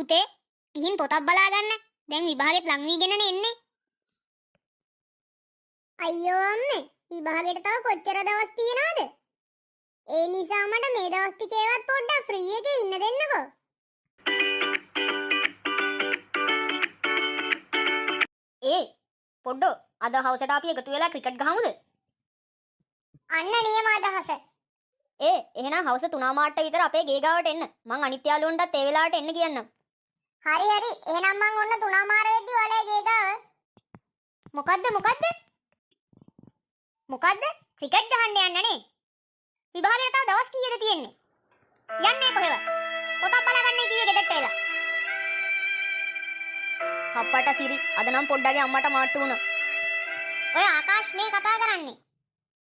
පුතේ ගිහින් පොතක් බලා ගන්න. දැන් විභාගෙත් ලං වීගෙනනේ එන්නේ. අයියෝ අම්මේ, විභාගෙට තව කොච්චර දවස් තියනවද? ඒ නිසා මට මේ දවස් ටිකේවත් පොඩ්ඩක් ෆ්‍රී එකේ ඉන්න දෙන්නකෝ. ඒ පොඩ්ඩෝ අද හවසට අපි එකතු වෙලා ක්‍රිකට් ගහමුද? අන්න නියම අදහස. ඒ එහෙනම් හවස 3:00 විතර අපේ ගේ ගාවට එන්න. මං අනිත් යාළුවන්ටත් ඒ වෙලාවට එන්න කියන්නම්. හරි හරි. එහෙනම් මං ඔන්න 3:00 වෙද්දි ඔයාලා ගේ ගාව. මොකද්ද මොකද්ද? මොකද්ද? ක්‍රිකට් ගහන්න යන්න නේ. විභාගෙට තව දවස් කීයද තියෙන්නේ? යන්නේ කොහෙවත්? පොතක් බලාගන්නයි කිව්වේ ගෙදරට වෙලා. අප්පට සිරි අද නම් පොඩ්ඩගේ අම්මට මාට්ටු වුණා. ඔය ආකාශ් නේ කතා කරන්නේ.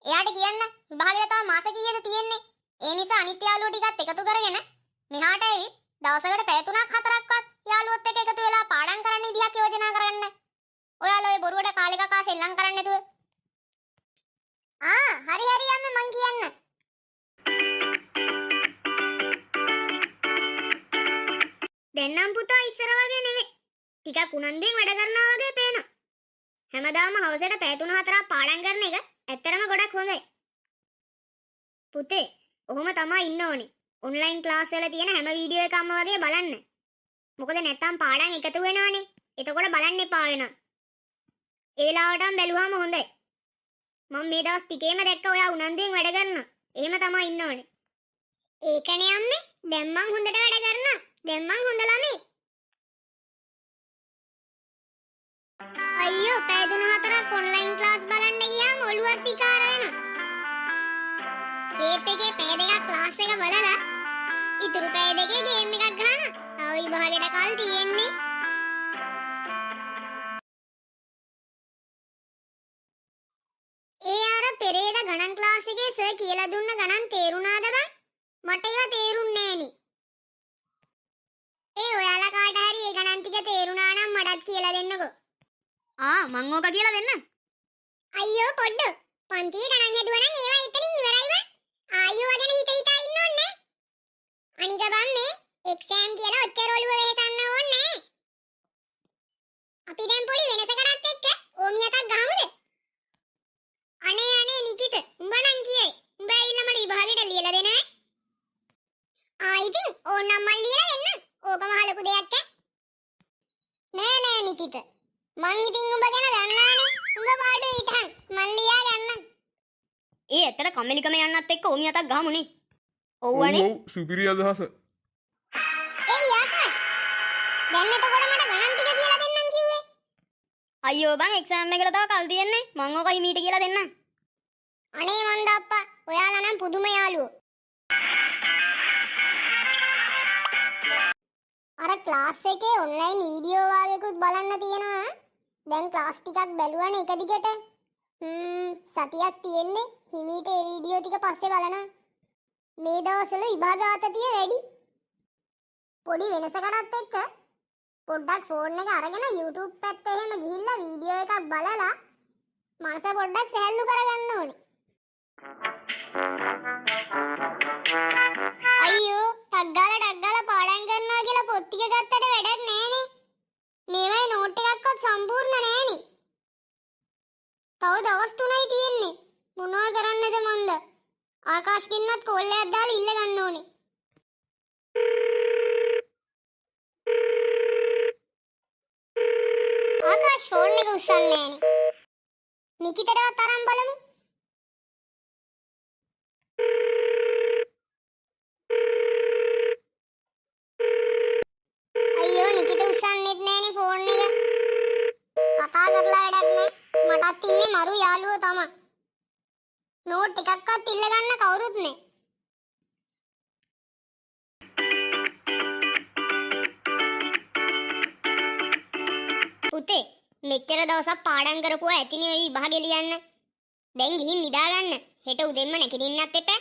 එයාට කියන්න විභාගෙට තව මාස කීයද තියෙන්නේ? ඒ නිසා අනිත් යාළුවෝ ටිකත් එකතු කරගෙන මෙහාට ඇවිත් දවසකට පැය 3ක් 4ක්වත් යාළුවොත් එක්ක එකතු වෙලා පාඩම් කරන්න විදිහක් යෝජනා කරන්න. ඔයාලා ඔය බොරුවට කාලේ කකා සෙල්ලම් කරන්නේ නැතුව. ආ හරි හරි අම්මේ මං කියන්න. දැන් නම් පුතා ඉස්සර වගේ නෙවෙයි. ටිකක් උනන්දුවෙන් වැඩ කරනවා වගේ පේනවා. හැමදාම හවසට පැය 3-4ක් පාඩම් කරන එක ඇත්තටම ගොඩක් හොඳයි. පුතේ ඔහොම තමයි ඉන්න ඕනේ. ඔන්ලයින් ක්ලාස් වල තියෙන හැම වීඩියෝ එකක්ම වගේ බලන්න. මොකද නැත්තම් පාඩම් එකතු වෙනවනේ. එතකොට බලන්න එපා වෙනවා. ඒ වෙලාවටම බැලුවාම හොඳයි. මම මේ දවස් ටිකේම දැක්ක ඔයා උනන්දුවෙන් වැඩ කරනවා. එහෙම තමයි ඉන්න ඕනේ. ඒකනේ අම්මේ, දැන් මං හොඳට වැඩ කරනවා. දැන් මං හොඳ ළමෙක්. අයියෝ පැය 3-4ක් ඔන්ලයින් ක්ලාස් බලන්න ගියාම ඔළුවත් විකාර වෙනවා. සේප් එකේ පැය දෙකක් ක්ලාස් එක බලලා ඉතුරු පැය දෙකේ ගේම් එකක් ගහනවා. තව විභාගෙට කල් තියෙන්නේ. ඒ අර පෙරේද ගණන් ක්ලාස් එකේ සර් කියලා දුන්න ගණන් තේරුණාද බං? මට ඒවා තේරුන්නේ නෑනේ. ඒ ඔයාලා කාට හරි ඒ ගණන් ටික තේරුණා නම් මටත් කියලා දෙන්නකෝ. ආ මං ඕක කියලා දෙන්න. අයියෝ පොඩ්ඩෝ පන්තියේ ගණන් හැදුවා නම් ඒවා එතනින් ඉවරයි බං. ආයියෝ ගැන හිත හිතා ඉන්න ඕනේ නෑ. අනික බං මේ එක්සෑම් කියලා ඔච්චර ඔළුව වෙහෙසන්න ඕනේ නෑ. අපි දැන් පොඩි වෙනසකටත් එක්ක ඕමියකක් ගහමුද? අනේ අනේ නිකිත උඹ නම් කියයි. උඹ ඇවිල්ලා මට විභාගෙට ලියලා දෙනවයි. ආ ඉතින් ඕන්නම් මං ලියලා දෙන්නම්. ඕක මහ ලොකු දෙයක් ඈ. නෑ නෑ නිකිත මං ඉතින් උඹ ගැන දන්නානේ. උඹ පාඩුවේ හිටහන් මං ලියා ගන්නම්. ඒ ඇත්තට කම්මැලිකම යන්නත් එක්ක ඕමි අතක් ගහමුනේ. ඔව් අනේ. ඔව් සුපිරි අදහස. ඒ ආකාශ් දැන් එතකොට මට ගණන් ටික කියලා දෙන්නම් කිව්වේ. අයියෝ බං එක්සෑම් එකට තව කල් තියෙන්නේ. මං ඕක හිමීට කියලා දෙන්නම්. අනේ මන්ද අප්පා ඔයාලා නම් පුදුම යාළුවෝ. අර ක්ලාස් එකේ ඔන්ලයින් වීඩියෝ වාගේකුත් බලන්න තියෙනවා. දැන් ක්ලාස් ටිකක් බැලුවනේ එක දිගට. සතියක් තියෙන්නේ. හිමීට ඒ වීඩියෝ ටික පස්සේ බලනවා. මේ දවස්වල විභාග ආතතිය වැඩි. පොඩි වෙනසකටත් එක්ක පොඩ්ඩක් ෆෝන් එක අරගෙන YouTube පැත්තේ එහෙම ගිහිල්ලා වීඩියෝ එකක් බලලා මනස පොඩ්ඩක් සැහැල්ලු කරගන්න ඕනේ. අයියෝ ටක් ගාලා ටක් ගාලා පාඩම් කරනවා කියලා පොත් ටික ගත්තට වැඩක් නෑනේ. මේවයි නෝට් එකක්වත් සම්පූර්ණ නෑනේ. තව දවස් 3යි තියෙන්නේ. මොනවා කරන්නද මන්ද? ආකාශ්ගෙන්වත් කෝල් එකක් දාලා ඉල්ල ගන්න ඕනේ. ආකාශ් ෆෝන් එක උස්සන්නේ නෑනේ. නිකිතටවත් අරන් බලමු. අයියෝ නිකිත උස්සන්නෙත් නෑනේ ෆෝන් එක. කතා කරලා වැඩක් නෑ. මටත් ඉන්නේ මරු යාළුවෝ තමයි. නෝට් එකක්වත් ඉල්ල ගන්න කවුරුත් නෑ. පුතේ මෙච්චර දවසක් පාඩම් කරපුවා ඇතිනේ ඔය විභාගෙ ලියන්න. දැන් ගිහින් නිදා ගන්න. හෙට උදෙන්ම නැගිටින්නත් එපා.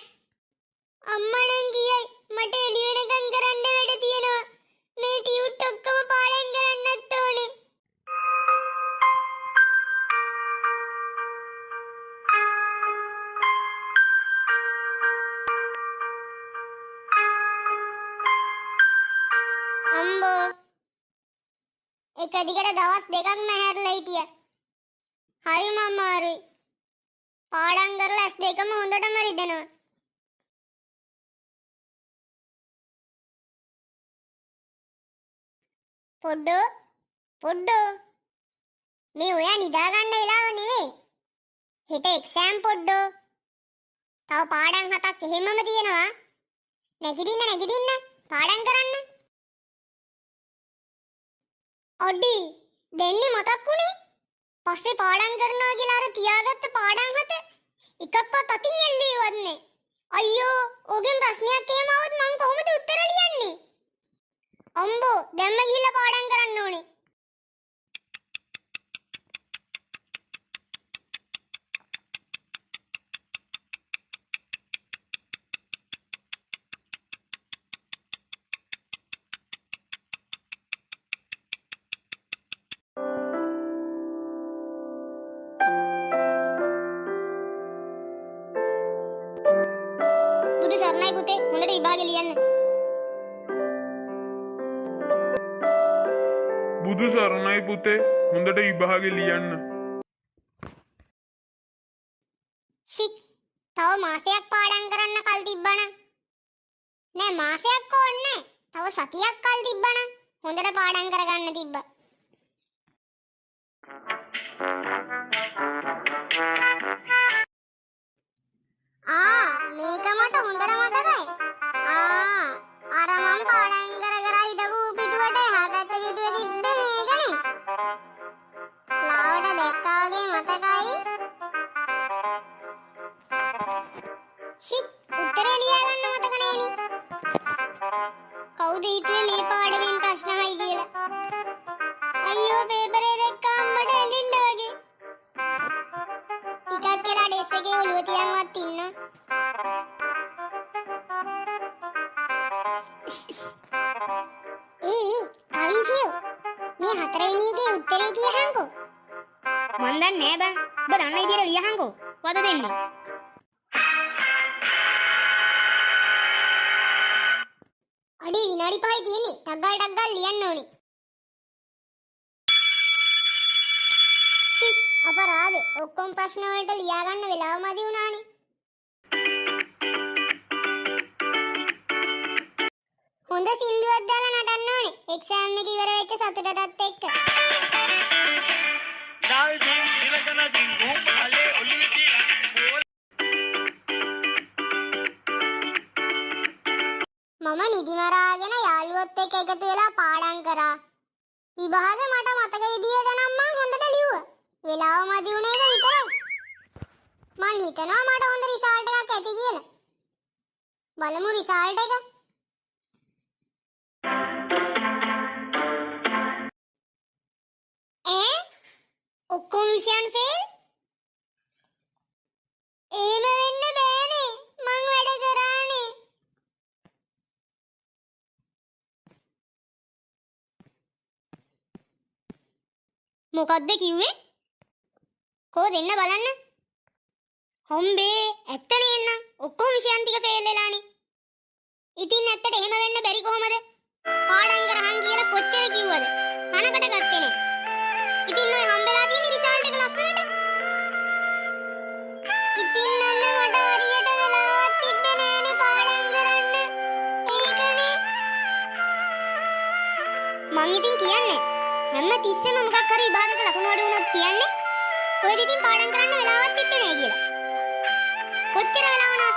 අම්මා නම් කියයි මට එළි වෙනකන් කරන්න වැඩ තියෙනවා. මේ ටියුට් ඔක්කොම පාඩම් කරන්නත් ඕනේ. අම්බෝ එක දිගට දවස් දෙකක්ම හැරලා හිටියා. හරිම අමාරුයි. පාඩම් කරලා ඇස් දෙකම හොඳටම රිදෙනවා. පොඩ්ඩෝ පොඩ්ඩෝ මේ ඔයා නිදා ගන්න වෙලාව නෙවෙයි. හෙට එක්සෑම් පොඩ්ඩෝ. තව පාඩම් හතක් එහෙමම තියෙනවා. නැගිටින්න නැගිටින්න පාඩම් කරන්න. අඩි දෙන්නේ මතක් වුණේ. පස්සේ පාඩම් කරනවා කියලා අර තියාගත්ත පාඩම් හත එකක්වත් අතින් එල්ලුවේවත් නෑ. අයියෝ ඕගෙන් ප්‍රශ්නයක් එහෙම આવොත් මං කොහොමද උත්තර ලියන්නේ? අම්බෝ දැම්ම ගිහිල්ලා පාඩම් කරන්න ඕනේ. බුදු සරණයි පුතේ, හොඳට විභාගෙ ලියන්න. බුදු සරණයි පුතේ, හොඳට විභාගෙ ලියන්න. ෂික්, තව මාසයක් පාඩම් කරන්න කල් තිබ්බනම්. නෑ මාසයක් ඕනේ නෑ. තව සතියක් කල් තිබ්බනම් හොඳට පාඩම් කරගන්න තිබ්බා. ආ මේක මට හොඳට මතකයි. ආ අර මං පාඩම් කර කර හිටපු පිටුවට එහා පැත්තේ පිටුවේ තිබ්බේ මේකනේ. ලාවට දැක්කා වගේ මතකයි. ෂික් උත්තරේ ලියා ගන්න මතක නෑනේ. කවුද හිතුවේ මේ පාඩමෙන් ප්‍රශ්න අහයි කියලා? අයියෝ පේපරේ දැක්කා අම්මට ඇඬෙන්න වගේ. ටිකක් වෙලා ඩෙස්ක් එකේ ඔළුව තියන්වත් ඉන්න. ඒ කවිෂියෝ මේ හතරවෙනි එකේ උත්තරේ කියහන්කෝ. මන් දන්නේ නෑ බං. ඔබ දන්න විදියට ලියහන්කෝ. වද දෙන්නේ. අඩේ විනාඩි 5යි තියෙන්නේ. ටක් ගාලා ටක් ගාලා ලියන්න ඕනේ. ෂික් අපරාධේ ඔක්කොම ප්‍රශ්න වලට ලියා ගන්න වෙලාව මදි වුණානේ. හොඳ සින්දුවක් දාලා නටන්න ඕනේ. එක්සෑම් එක ඉවර වෙච්ච සතුටටත් එක්ක. මම නිදි මරාගෙන යාළුවොත් එක්ක එකතු වෙලා පාඩම් කරා. විභාගෙ මට මතක විදියට නම් මං හොඳට ලිව්වා. වෙලාව මදි වුණ එක විතරයි. මං හිතනවා මට හොඳ රිසල්ට් එකක් ඇති කියලා. බලමු රිසල්ට් එක. ඈ ඔක්කොම විෂයන් ෆේල්? එහෙම වෙන්න බෑනේ. මං වැඩ කරානේ. මොකද්ද කිව්වේ? කෝ දෙන්න බලන්න. හොම්බේ ඇත්ත නේන්නම් ඔක්කොම විෂයන් ටික ෆේල් වෙලානේ. ඉතින් ඇත්තට එහෙම වෙන්න බැරි කොහමද? පාඩම් කරහන් කියලා කොච්චර කිව්වද? කනකට ගත්තේ නෑ. ඉතින් ඔය හම්බෙලා තියෙන රිසල්ට් එක ලස්සනට. ඉතින් අන්න මට හරියට වෙලාවක් තිබ්බේ නෑනේ පාඩම් කරන්න. ඒකනේ. මං ඉතින් කියන්නේ හැම තිස්සෙම මොකක් හරි විභාගයක ලකුණු අඩු වුණොත් කියන්නේ කොහෙද ඉතින් පාඩම් කරන්න වෙලාවක් තිබ්බේ නෑ කියලා. කොච්චර වෙලාව නාස්ති